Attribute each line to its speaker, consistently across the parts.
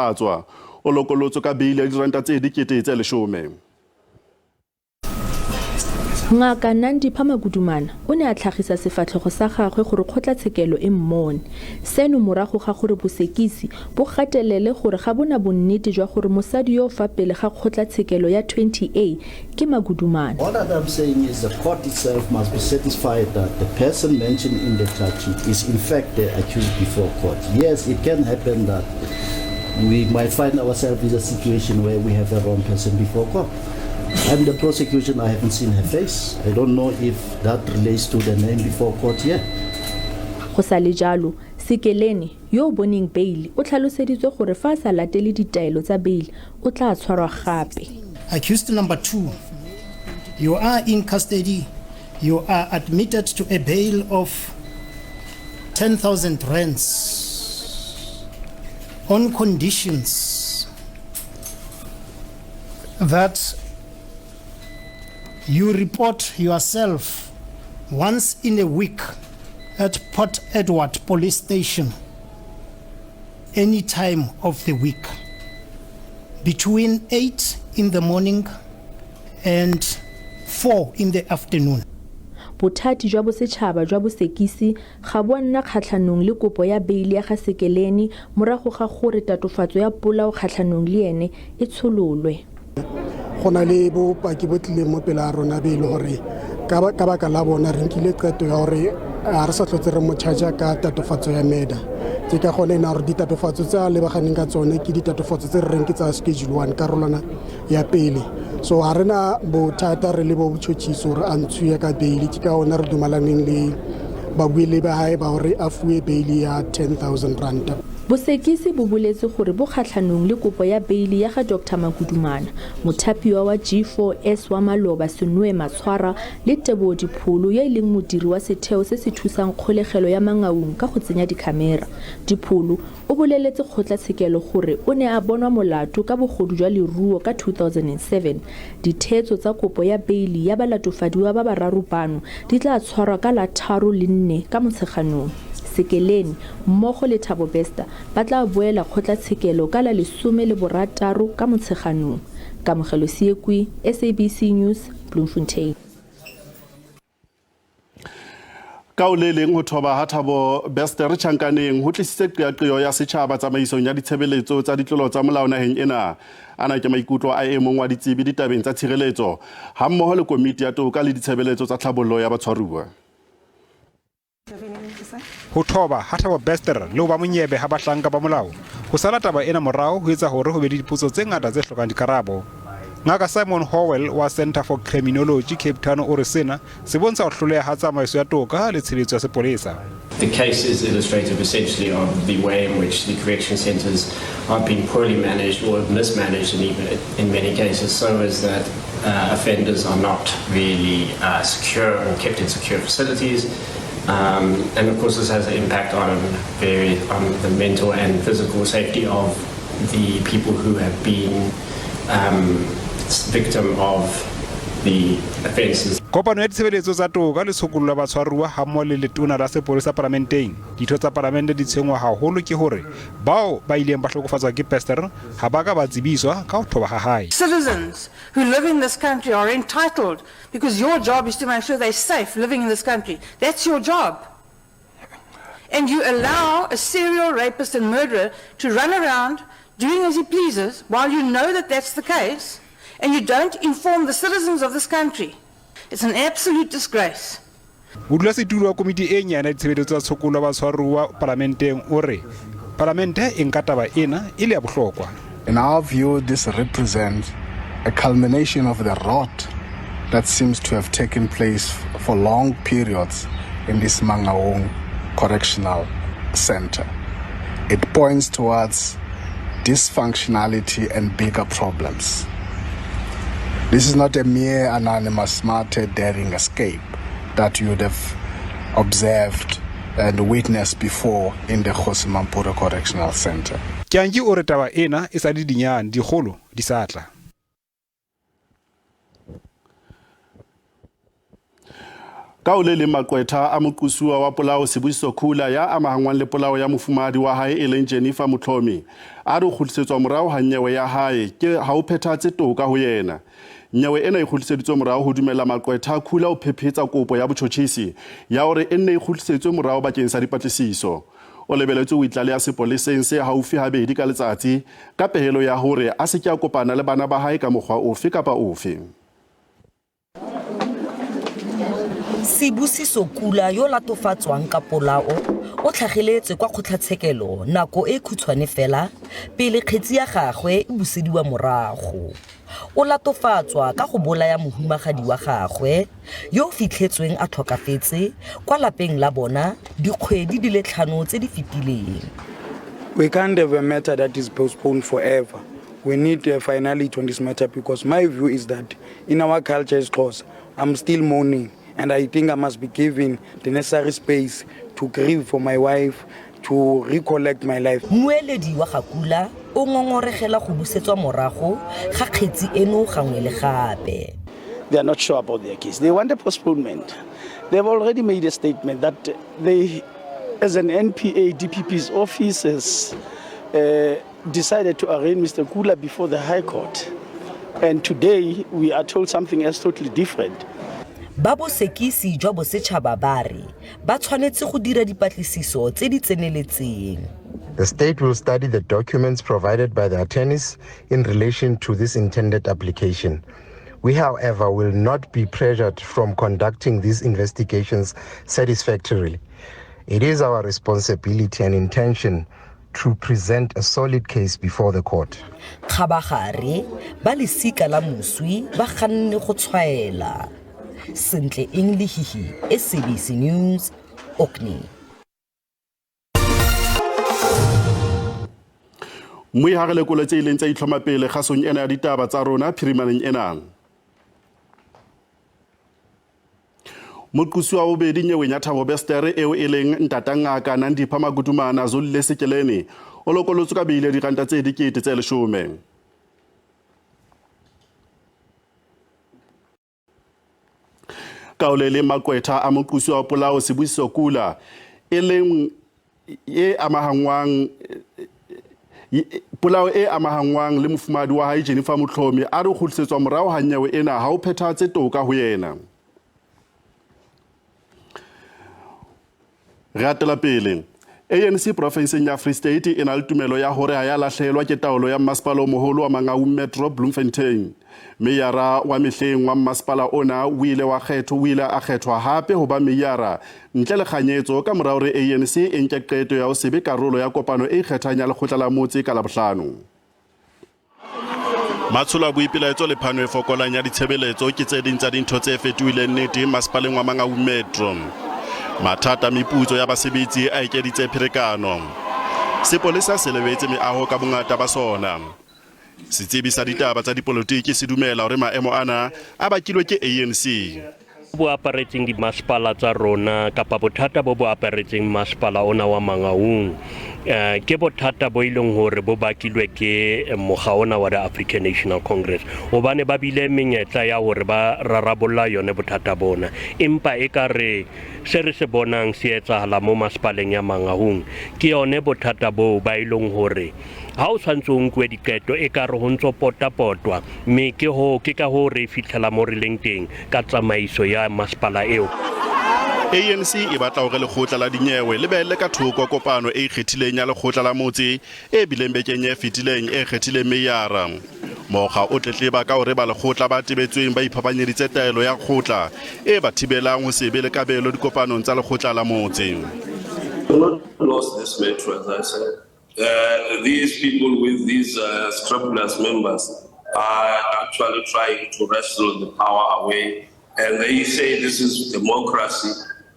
Speaker 1: A tswa o lokolotswe ka beili ya diranta tse 10,000.
Speaker 2: Ngaka Nandipha Magudumana o ne a tlhagisa sefatlhogo sa gagwe gore kgotlatshekelo e mmone. Seno morago ga gore bosekisi bo gatelele gore ga bo na bonnete jwa gore mosadi yo o fa pele ga kgotlatshekelo ya 20A ke Magudumana.
Speaker 3: All that I'm saying is the court itself must be satisfied that the person mentioned in the charge sheet is in fact the accused before court. Yes, it can happen that we might find ourselves in a situation where we have a wrong person before court. I'm the prosecution, I haven't seen her face. I don't know if that relates to the name before court here.
Speaker 2: Go sa le jalo, Sekeleni, yo o boneng beili, o tlhaloseditswe gore fa a sa latele ditaelo tsa beili, o tla tshwarwa gape.
Speaker 4: Accused number 2, you are in custody. You are admitted to a bail of 10,000 rands on conditions that you report yourself once in a week at Port Edward Police Station any time of the week between 8 in the morning and 4 in the afternoon.
Speaker 2: Bothati jwa Bosetšhaba jwa Bosekisi ga bo a nna kgatlhanong le kopo ya beili ya ga Sekeleni morago ga gore tatofatso ya polao kgatlhanong le ene e tshololwe.
Speaker 5: Go na le bopaki bo tlileng mo pele a rona be e le gore ka baka la bona re nkile qeto ya gore ga re sa tlhotse re mo charge ka tatofatso ya murder. Ke ka gone ena gore ditatofatso tse a lebaganeng ka tsone ke ditatofatso tse re reng ke tsa schedule 1, karolwana ya pele. So ga rena bothata re le bo botšhotšhiso gore a ntshuye ka bail. Ke ka ona re dumalaneng le babuelli ba hae ba hore a fuwe bail ya 10,000 rand.
Speaker 2: Bosekisi bo boletse gore bo kgatlhanong le kopo ya beili ya ga Doctor Magudumana, mothapiwa wa G4S wa maloba Senoe Matshwara le Teboho Dipholo yo e leng modiri wa setheo se se thusang kgolegelo ya Mangaung ka go tsenya dikhamera. Dipholo o boleletse kgotlatshekelo gore o ne a bonwa molato ka bogodu jwa leruo ka 2007. Ditheetso tsa kopo ya beili ya balatofadiwa ba bararo bano di tla tshwarwa ka la 3 le 4 ka Motsheganong. Sekeleni mmogo le Thabo Bester ba tla boela kgotlatshekelo ka la 16 ka Motsheganong. Kamogelo Seekwi, SABC News, Bloemfontein.
Speaker 1: Ka o le leng ho thoba ha Thabo Bester tjhankaneng ho tlisitse qeaqeo ya setjhaba tsamaisong ya ditshebeletso tsa ditlolo tsa molao naheng ena. Ana ke maikutlo a e mong wa ditsebi ditabeng tsa tshireletso hammoho le komiti ya toka le ditshebeletso tsa tlhabollo ya batshwaruwa.
Speaker 6: Ho thoba ha Thabo Bester le ho ba monyebe ha bahlanka ba molao ho sala taba ena morao ho etsa hore ho be le dipotso tse ngata tse hlokang dikarabo. Ngaka Simon Howell wa Centre for Criminology Cape Town o re sena se bontsha ho hloleha ha tsamaiso ya toka le tshebetso ya sepolesa.
Speaker 7: The case is illustrative essentially of the way in which the correction centres are being poorly managed or mismanaged in, even in many cases, so as that offenders are not really secure or kept in secure facilities. And of course this has an impact on the mental and physical safety of the people who have been victim of the offences.
Speaker 6: Kopano ya ditshebeletso tsa toka le tshokollo ya batshwaruwa hammoho le letona la sepolesa paramenteng. Ditho tsa palamente di tshwenngwa haholo ke hore bao ba ileng ba hlokofatswa ke Bester ha ba ka ba tsebiswa ka ho thoba ha hae.
Speaker 8: Citizens who live in this country are entitled, because your job is to make sure they're safe living in this country. That's your job. And you allow a serial rapist and murderer to run around doing as he pleases while you know that that's the case, and you don't inform the citizens of this country. It's an absolute disgrace.
Speaker 6: Modulasetulo wa komiti e nyane ya ditshebeletso tsa tshokollo ya batshwaruwa palamenteng o re palamente e nka taba ena e le ya bohlokwa.
Speaker 9: In our view, this represents a culmination of the rot that seems to have taken place for long periods in this Mangaung Correctional Center. It points towards dysfunctionality and bigger problems. This is not a mere anonymous, smart, daring escape that you would have observed and witnessed before in the Kgosi Mampuru Correctional Center.
Speaker 6: Tjantji o re taba ena e sa le dinyane, dikgolo di sa tla.
Speaker 1: Ka ho le leng maqwetha a moqosuwa wa polao Sibusiso Khula ya amahangwang le polao ya mofumahadi wa hae e leng Jennifer Motlhomi a re ho kgutlisetswa morao ha nyewe ya hae ke ha ho phethahatse toka ho yena. Nyewe ena e kgutliseditswe morao ho dumella maqwetha a Khula ho phephetsa kopo ya botjhotjhisi ya hore e nne e kgutlisetswe morao bakeng sa dipatlisiso. O lebeletswe ho itlaleha sepoleseng se haufi habedi ka letsatsi ka pehelo ya hore a se ke a kopana le bana ba hae ka mokgwa ofe kapa ofe.
Speaker 10: Sibusiso Kula yo latofatswang ka polao o tlhageletse kwa kgotlatshekelo nako e khutshwane fela pele kgetsi ya gagwe e busediwa morago. O latofatswa ka go bolaya mohumagadi wa gagwe yo o fitlhetsweng a tlhokafetse kwa lapeng la bona dikgwedi di le tlhano tse di fetileng.
Speaker 11: We can't have a matter that is postponed forever. We need a finality on this matter because my view is that in our culture as Xhosa, I'm still mourning and I think I must be given the necessary space to grieve for my wife, to recollect my life.
Speaker 10: Mmueledi wa ga Kula o ngongoregela go busetswa morago ga kgetsi eno gangwe le gape.
Speaker 12: They are not sure about their case. They want a postponement. They've already made a statement that they, as an NPA, DPP's office has decided to arraign Mr. Kula before the High Court. And today we are told something else totally different.
Speaker 10: Ba bosekisi jwa bosetšhaba ba re ba tshwanetse go dira dipatlisiso tse di tseneletseng.
Speaker 13: The state will study the documents provided by the attorneys in relation to this intended application. We, however, will not be pressured from conducting these investigations satisfactorily. It is our responsibility and intention to present a solid case before the court.
Speaker 10: Kgabagare, ba lesika la moswi ba ganne go tshwaela. Sentle Eng Lehihi, SABC News, Orkney.
Speaker 1: Mmui ha re lekole tse ileng tsa itlhoma pele kgasong ena ya ditaba tsa rona phirimaneng ena. Moqosi wa bobedi nyeweng ya Thabo Bester eo e leng ntata ngaka Nandipha Magudumana Zolile Sekeleni o lokolotswe ka beile diranta tse 10,000. Ka ho le leng maqwetha a moqosi wa polao Sibusiso Kula e leng e amahangwang polao e amahangwang le mofumahadi wa hae Jennifer Motlhomi a re kgutlisetswa morao ha nyewe ena ha o phethahatse toka ho yena. Re atela pele. ANC profenseng ya Free State e na le tumelo ya hore ha ya lahlehelwa ke taolo ya mmasepala o moholo wa Mangaung Metro Bloemfontein. Meyara wa mehleng wa mmasepala ona o ile wa kgethwa o ile a kgethwa hape ho ba meyara ntle le kganyetso ka mora hore ANC e nke qeto ya ho se be karolo ya kopano e ikgethang ya lekgotla la motse ka Labohlano. Matsholo a boipelaetso le phano e fokolang ya ditshebeletso ke tse ding tsa dintho tse fetohileng nnete masepaleng wa Mangaung Metro. Mathata a meputso ya basebetsi a ekeditse pherekano. Sepolesa se lebetse meaho ka bongata ba sona. Setsebi sa ditaba tsa dipolotiki se dumela hore maemo ana a bakilwe ke ANC.
Speaker 14: Bo aparetseng dimasepala tsa rona kapa bothata bo bo aparetseng masepala ona wa Mangaung ke bothata bo e leng hore bo bakilwe ke mokga ona wa the African National Congress, hobane ba bile menyetla ya hore ba rarabolla yone bothata bona, empa e ka re se re se bonang se etsahala mo masepaleng ya Mangaung ke yone bothata boo ba e leng hore ha o tshwantse o nkuwe diqeto e ka re ho ntso potapotwa, mme ke ho ke ka hoo re fihlela mo re leng teng ka tsamaiso ya masepala eo.
Speaker 1: ANC e batla hore lekgotla la dinyewe le behelle ka thoko kopano e ikgethileng ya lekgotla la motse e bileng bekeng e fetileng e kgethileng meyara. Mokga o tletleba ka hore ba lekgotla ba tebetsweng ba iphapanyeditse taelo ya kgotla e ba thibelang ho se be le kabelo dikopanong tsa lekgotla la motse.
Speaker 15: Not lost this metro, as I said. These people with these scrupulous members are actually trying to wrestle the power away. And they say this is democracy.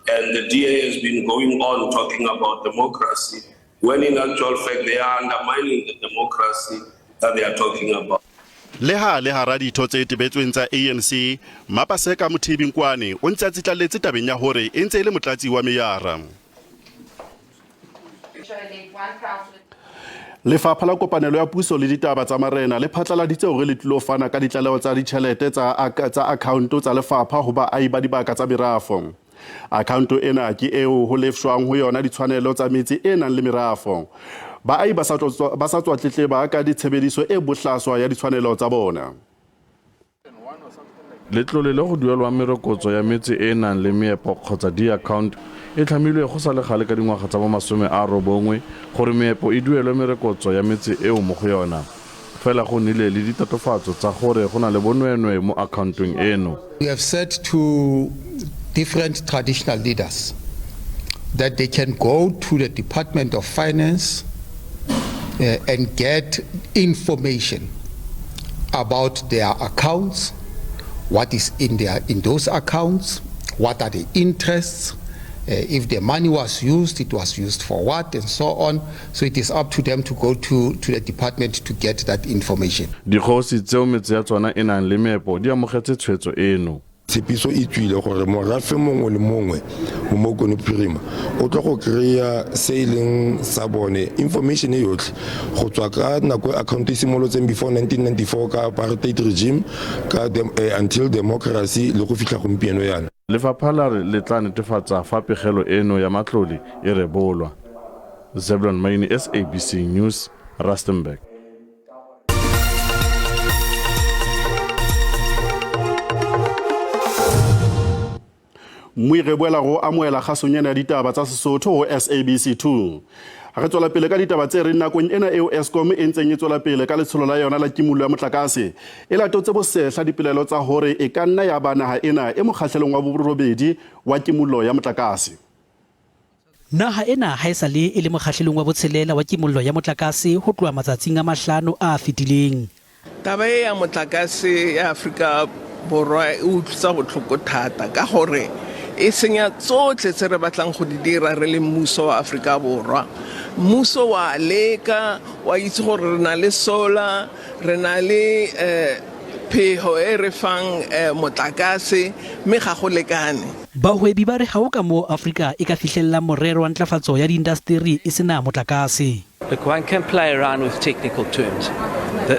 Speaker 15: And the DA has been going on talking about democracy, when in actual fact they are undermining the democracy that they are talking about.
Speaker 1: Le ha le hara ditho tse tebetsweng tsa ANC, Mapaseka Mothibi Nkoane o ntse a tsitlalletse tabeng ya hore e ntse e le motlatsi wa meyara. Lefapha la Kopanelo ya Puso le Ditaba tsa Marena le phatlaladitse hore le tlilo fana ka ditlaleho tsa ditjhelete tsa tsa akhaonto tsa lefapha ho baahi ba dibaka tsa merafo. Akhaonto ena ke eo ho lefshwang ho yona ditshwanelo tsa metse e nang le merafo. Baahi ba sa tswa tletleba ka ditshebediso e bohlaswa ya ditshwanelo tsa bona.
Speaker 16: Letlole le go duelwang merokotso ya metse e e nang le meepo kgotsa D-account e tlhamilwe go sa le gale ka dingwaga tsa bo 90 gore meepo e duelwe merekotso ya metse eo mo go yona. Fela go nnile le ditatofatso tsa gore go na le bonweenwee mo akhaontong eno.
Speaker 17: We have said to different traditional leaders that they can go to the Department of Finance and get information about their accounts, what is in their in those accounts, what are the interests, if the money was used, it was used for what, and so on. So it is up to them to go to, to the department to get that information.
Speaker 16: Dikgosi tseo metse ya tsona e nang le meepo di amogetse tshwetso eno.
Speaker 18: Tshepiso e tswile gore morafe mongwe le mongwe mo Bokone Bophirima o tlo go kry-a se e leng sa bone information e yotlhe go tswa ka nako e account e simolotseng before 1994 ka apartheid regime ka until democracy le go fitlha gompieno yana.
Speaker 16: Lefapha la re le tla netefatsa fa pegelo eno ya matlole e rebolwa. Zebulon Maine, SABC News, Rustenburg.
Speaker 1: Mmui re boela go amohela kgasong ena ya ditaba tsa Sesotho ho SABC 2. Re tswela pele ka ditaba tse reng nakong ena eo Eskom e ntseng e tswela pele ka letsholo la yona la kimollo ya motlakase, e latotse bosehla dipelaelo tsa hore e ka nna ya ba naha ena e mokgahlelong wa borobedi wa kimollo ya motlakase.
Speaker 19: Naha ena ha e sa le e le mokgahlelong wa botshelela wa kimollo ya motlakase ho tloha matsatsing a mahlano a fetileng.
Speaker 20: Taba e ya motlakase ya Afrika Borwa e utlwisa botlhoko thata ka gore e senya tsotlhe tse re batlang go di dira re le mmuso wa Afrika Borwa. Mmuso wa leka, wa itse gore re na le solar, re na le phego e re fang motlakase, mme ga go lekane.
Speaker 19: Bahwebi ba re ha ho ka moo Afrika e ka fihlellang morero wa ntlafatso ya diindasteri e se na motlakase.
Speaker 21: Look, one can play around with technical terms.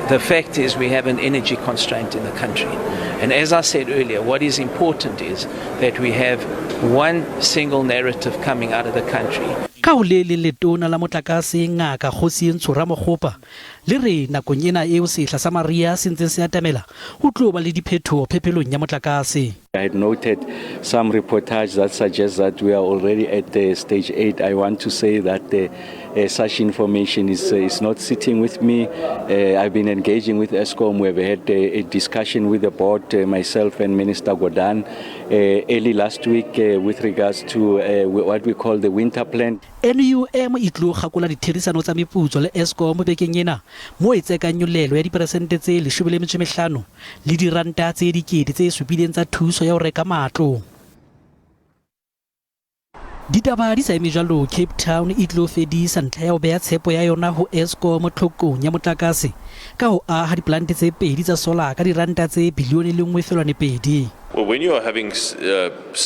Speaker 21: The fact is we have an energy constraint in the country. And as I said earlier, what is important is that we have one single narrative coming out of the country.
Speaker 19: Ka ho le leng letona la motlakase Ngaka Kgosientsho Ramokgopa le re nakong ena eo sehla sa mariha se ntseng se atamela ho tlo ba le diphethoho phephelong ya motlakase.
Speaker 22: I had noted some reportage that suggests that we are already at stage 8. I want to say that such information is not sitting with me. I've been engaging with Eskom. We have had a discussion with the board, myself and Minister Gordhan, early last week with regards to what we call the winter plan.
Speaker 19: NUM e tlo kgakola ditherisano tsa meputso le Eskom bekeng ena moo e tsekang nyollelo ya diperesente tse 15 le diranta tse 7,000 tsa thuso ya ho reka matlo. Ditaba di sa eme jwalo, Cape Town e tlo fedisa ntlha ya ho beha tshepo ya yona ho Eskom tlhokong ya motlakase ka ho aha diplante tse pedi tsa solar ka diranta tse bilione 1.2.
Speaker 23: Well, when you are having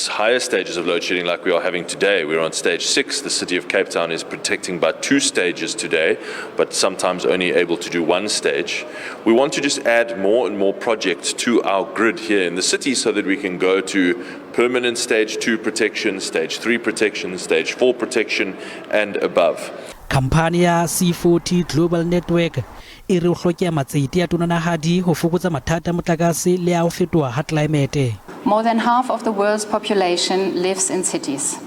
Speaker 23: higher stages of load shedding like we are having today, we're on stage 6. The city of Cape Town is protecting by 2 stages today, but sometimes only able to do 1 stage. We want to just add more and more projects to our grid here in the city so that we can go to permanent stage 2 protection, stage 3 protection, stage 4 protection, and above.
Speaker 19: Khamphani ya C40 Global Network e re ho hlokeha matsete a tonanahadi ho fokotsa mathata a motlakase le a ho fetoha ha tlelaemete.
Speaker 24: More than half of the world's population lives in cities,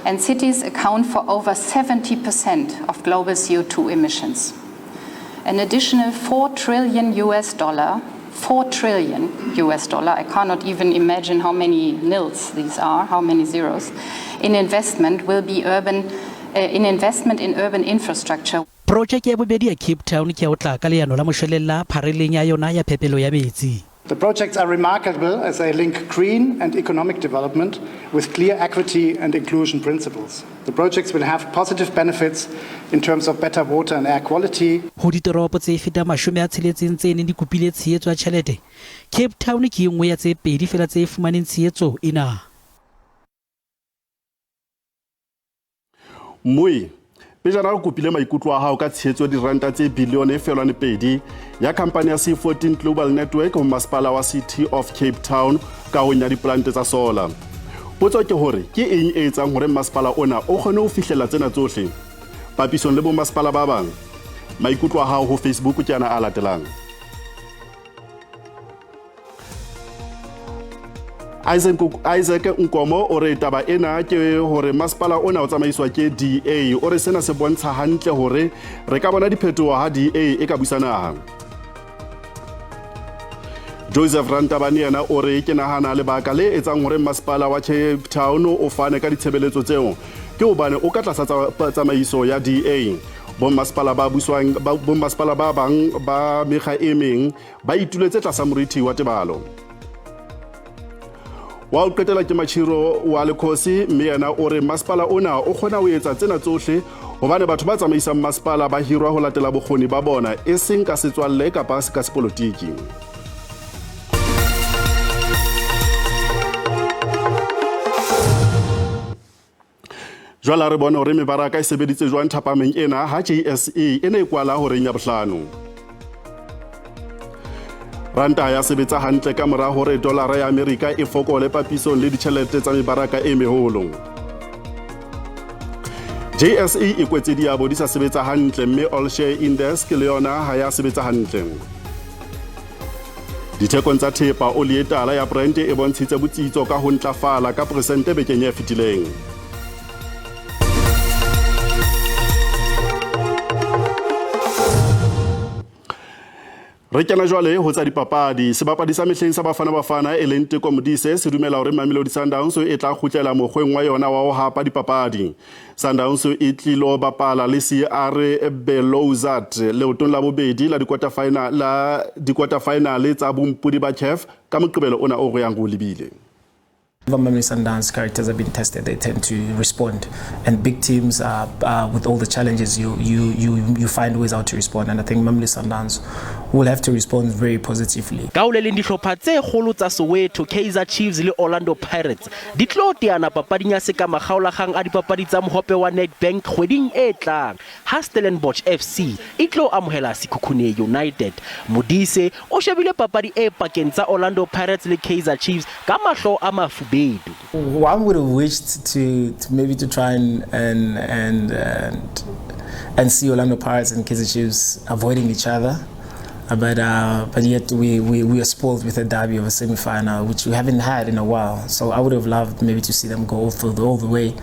Speaker 24: and cities account for over 70% of global CO2 emissions. An additional $4 trillion US dollar, $4 trillion US dollar, I cannot even imagine how many nils these are, how many zeros, in investment will be urban, in investment in urban infrastructure.
Speaker 19: Projeke ya bobedi ya Cape Town ke ya ho tla ka leano la moshwelella phareleng ya yona ya phepelo ya metsi.
Speaker 25: The projects are remarkable as they link green and economic development with clear equity and inclusion principles. The projects will have positive benefits in terms of better water and air quality.
Speaker 19: Ho ditoropo tse fetang 60 tse neng di kopile tshehetso ya tjhelete, Cape Town ke e nngwe ya tse pedi feela tse fumaneng tshehetso ena.
Speaker 1: Mmui, pejana re kopile maikutlo a hao ka tshehetso ya diranta tse bilione 1.2 ya khampani ya C14 Global Network ho masepala wa City of Cape Town kahong ya diplante tsa solar. Potso ke hore ke eng e etsang hore masepala ona o kgone ho fihlella tsena tsohle papisong le bomasepala ba bang? Maikutlo a hao ho Facebook ke ana a latelang. Isaac Nkomo o re taba ena ke hore masepala ona o tsamaiswa ke DA. O re sena se bontsha hantle hore re ka bona diphetoho ha DA e ka busa naha. Joseph Rantabane yena o re ke nahana lebaka le etsang hore masepala wa Cape Town o fane ka ditshebeletso tseo ke hobane o ka tlasa tsamaiso ya DA. Bommasepala ba buswang bommasepala ba bang ba mekga e meng ba ituletse tlasa moriti wa tebalo. Wa o qetela ke Machiro wa Lekhosi, mme yena o re masepala ona o kgona ho etsa tsena tsohle hobane batho ba tsamaisang masepala ba hirwa ho latela bokgoni ba bona, e seng ka setswalle kapa ka sepolotiki. Jwale re bone hore mebaraka e sebeditse jwang thapameng ena ha JSE e ne e kwala horeng ya bohlano. Ranta ya sebetsa hantle ka mora hore dolara ya Amerika e fokole papisong le ditjhelete tsa mebaraka e meholo. JSE e kwetse diabo di sa sebetsa hantle mme All Share Index le yona ha ya sebetsa hantle. Dithekong tsa thepa, oli e tala ya Brent e bontshitse botsitso ka ho ntlafala ka peresente bekeng e fetileng. Re kena jwale ho tsa dipapadi. Sebapadi sa mehleng sa Bafana Bafana e leng Teko Modise se dumela hore Mamelodi Sundowns e tla kgutlela mokgweng wa yona wa ho hapa dipapadi. Sundowns e tlilo bapala le CR Belouizdad leotong la bobedi la di-quarter final tsa bompodi ba CAF ka Moqebelo ona o re yang ho lebile.
Speaker 2: Mamelodi Sundowns characters have been tested. They tend to respond, and big teams, with all the challenges, you find ways how to respond. And I think Mamelodi Sundowns will have to respond very positively.
Speaker 3: Ka ho le leng, dihlopha tse kgolo tsa Soweto, Kaizer Chiefs le Orlando Pirates, di tlo teana papading ya seka makgaolakgang a dipapadi tsa mohope wa Nedbank kgweding e tlang ha Stellenbosch FC e tlo amohela Sekhukhune United. Modise o shebile papadi e pakeng tsa Orlando Pirates le Kaizer Chiefs ka mahlo a mafubedu.
Speaker 2: One would have wished to maybe to try and see Orlando Pirates and Kaizer Chiefs avoiding each other. But yet we are spoiled with a derby of a semi-final, which we haven't had in a while. So I would have loved maybe to see them go all the way.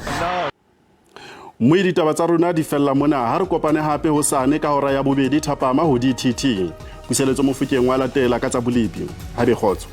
Speaker 1: Mme ditaba tsa rona di fella mona. Ha re kopane hape hosane ka hora ya bobedi thapama ho DTT. Puseletso Mofokeng wa latela ka tsa bolepi. Ha be kgotso.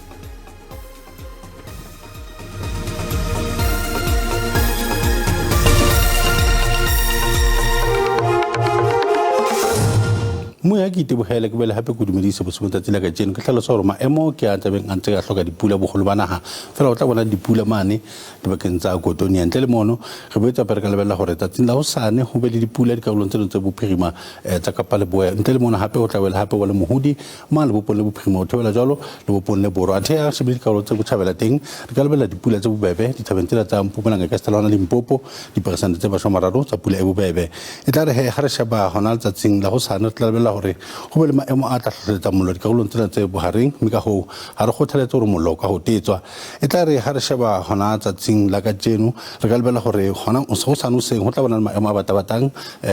Speaker 4: Moya ke itebohele ke bele hape ke dumedise bosiung tsatsi la kajeno. Ke hlalosa hore maemo ke a tlabeng a ntse a hloka dipula boholo ba naha, fela o tla bona dipula mane dibakeng tsa Kotonia. Ntle le mono, re boetse hape re ka lebella hore tsatsing la hosane ho be le dipula dikarolong tse ding tse bophirima tsa Kapa Leboya. Ntle le mono, hape ho tla wela hape wa le mohodi mane lebopong le bophirima, ho theohela jwalo lebopong le borwa. Athe ha re shebile dikarolo tse botjhabela teng, re ka lebella dipula tse bobebe dithabeng tsena tsa Mpumalanga ka setala hona Limpopo, diperesente tse 30 tsa pula e bobebe. E tla re he ha re sheba hona letsatsing la hosane, re tla lebella hore ho be le maemo a tla hlohleletsang mollo dikarolong tsena tse bohareng, mme ka hoo ha re kgothaletse hore mollo o ka ho tetswa. E tla re ha re sheba hona tsatsing la kajeno, re ka lebella hore hona hosane hoseng ho tla bona le maemo a batabatang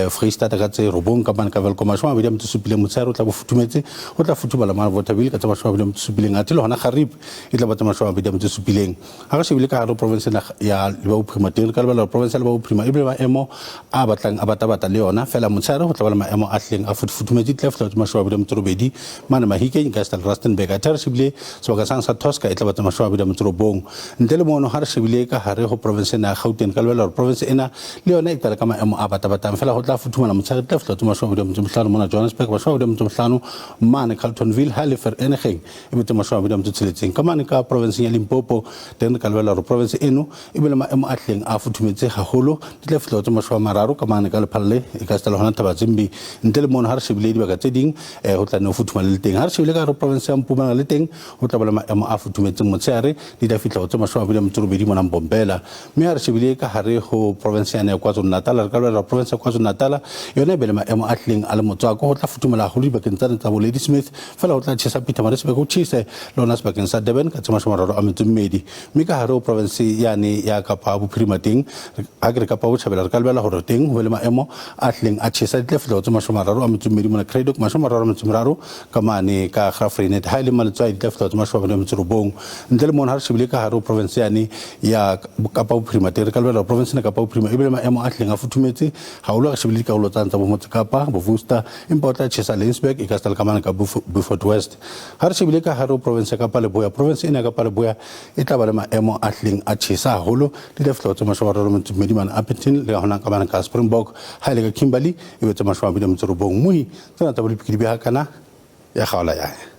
Speaker 4: Freistata ka tse 9, ka mane ka Welkom 27, motshehare o tla bo futhumetse, ho tla futhumala mane Bothaville ka tse 27, athe le hona Gariep e tla ba tse 27. Ha re shebile ka hare ho province ya Leboa Bophirima teng, re ka lebella hore province ya Leboa Bophirima e be le maemo a batlang a batabata le yona, fela motshehare ho tla ba le maemo a hlileng a futhumetse, di tla fihla tse 28 mane Mahikeng ka Stal Rustenburg. Athe re shebile sebaka sang sa Tosca e tla ba tse 29. Ntle le mono, ha re shebile ka hare ho province ena ya Gauteng, ka lebella hore province ena le yona e qala ka maemo a batabatang, fela ho tla futhumala motshehare, di tla fihla tse 25 mona Johannesburg, 25 mane Carltonville, ha le Vereeniging e be tse 26. Ka mane ka provinceng ya Limpopo teng, re ka lebella hore province eno e be le maemo a hlileng a futhumetse haholo, di tla fihla tse 30 ka mane ka Lephalale e ka seta le hona Thabatsimbi. Ntle le mono, ha re shebile dibaka tse ding ho tla ne ho futhumale le teng. Ha re shebile ka hare province ya Mpumalanga le teng ho tla ba le maemo a futhumetseng motshehare, di tla fihla ho tse 28 mona Mbombela. Mme ha re shebile ka hare ho province yane ya KwaZulu-Natal, re ka bolela province ya KwaZulu-Natal yona e be le maemo a tlileng a le motswako, ho tla futhumala haholo dibakeng tsane tsa bo Ladysmith, fela ho tla tjhesa Pietermaritzburg, ho tjhese le hona sebakeng sa Durban ka tse 32. Mme ka hare ho province yane ya Kapa Bophirima teng, ha ke re Kapa Botjhabela, re ka lebella hore teng ho be le maemo a tlileng a tjhesa, di tla fihla ho tse 32 mona Cradock, 33 ka mane ka Graaff-Reinet, ha e le Maletswai di tla fihla ho tse 29. Ntle le mono, ha re shebile ka hare ho province yane ya Kapa Bophirima teng, re ka lebella hore province ena Kapa Bophirima e be le maemo a tlileng a futhumetse haholo ha re shebile dikarolo tsane tsa bo Motse Kapa, bo Worcester, empa o tla tjhesa Laingsburg, e ka seta le ka mane ka Beaufort West. Ha re shebile ka hare ho province ya Kapa Leboya, province ena ya Kapa Leboya e tla ba le maemo a hlileng a tjhesa haholo, di tla fihla ho tse 32 mane Upington le hona ka mane ka Springbok, ha e le ka Kimberley e be tse 29. Mohi tsena tsa bo dipikidi bi hakana ya kgaola yaya.